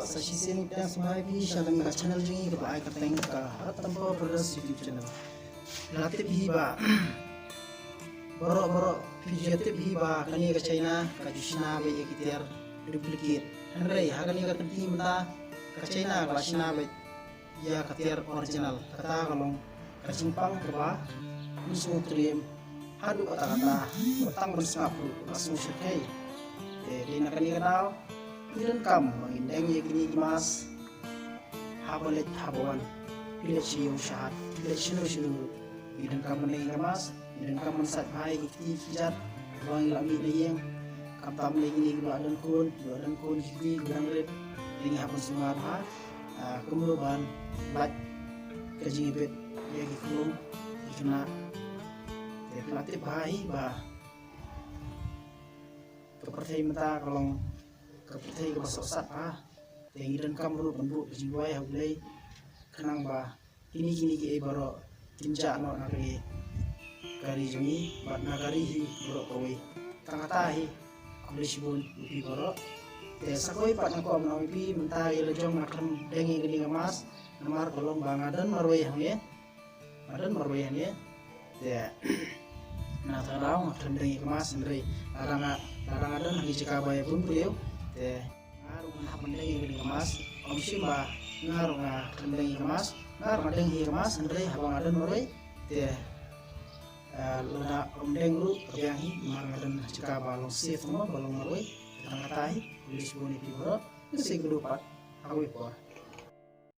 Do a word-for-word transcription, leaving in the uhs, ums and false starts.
Sa shisien ngi pdiang sngewbha ïa phi sha ka channel jong ngi kaba ai kyrteng ka Ranthambor Brothers YouTube channel. La tip hi ba baroh baroh phi ju ïa tip hi ba kane ka China ka ju shna beit ïa ki tiar duplicate. Hynrei ha kane ka kynti mynta ka China ka la shna beit ïa ka tiar original, kata ka long ka jingpang kaba mynsngew triem haduh katta katta, ba tang ban sngap ruh la sngew shyrkhei. Te dei na kane ka daw ngi donkam ba ngin deng ïa kine ki mask haba leit haba wan, phi leit sha ïew sha hat, phi leit shano shano ruh ngi donkam ban deng ïa ka mask. Ngi donkam ban sait bha ïa ki kti ki kjat ba ngi la mih na ïing. Khamtam lei kine kiba la don khun, kiba la don khun ki kti kiba dang rit, te ngi hap ban sumar bha, ah, kumno ban lait ka jingïabit ïa ki khlum ki khynnah. Te phi la tip bha hi ba ka pyrthei mynta ka long ka pyrthei kaba sohsat bha. Te ngi donkam ruh ban buh ka jingduwai ha U Blei khnang ba kine kine kiei baroh kin jah noh na ka ri, ka ri jong ngi bad na ka ri hi baroh kawei. Tang kata hi, khublei shibun ïa phi baroh. Te sa kawei pat nga kwah ban ong ïa phi, mynta ïa la jong nga khlem deng ïa kane ka mask namar ka long ba nga don marwei hangne. Nga don marwei hangne. Te na kata ka daw nga khlem deng ïa ka mask, hynrei lada nga, lada nga don ha ki jaka ba ïa bun briew, te nga ruh ngan hap ban deng ïa kane ka mask. Ym shym ba nga ruh nga khlem deng ïa ka mask, nga ruh nga deng hi ïa ka mask, hynrei haba nga don marwei, te, eh, lada ym deng ruh ka biang hi, namar nga don ha jaka ba long safe mo, ba long marwei. Te tang kata hi, khublei shibun ïa phi baroh. Ngin sa ïakynduh pat ha kawei por.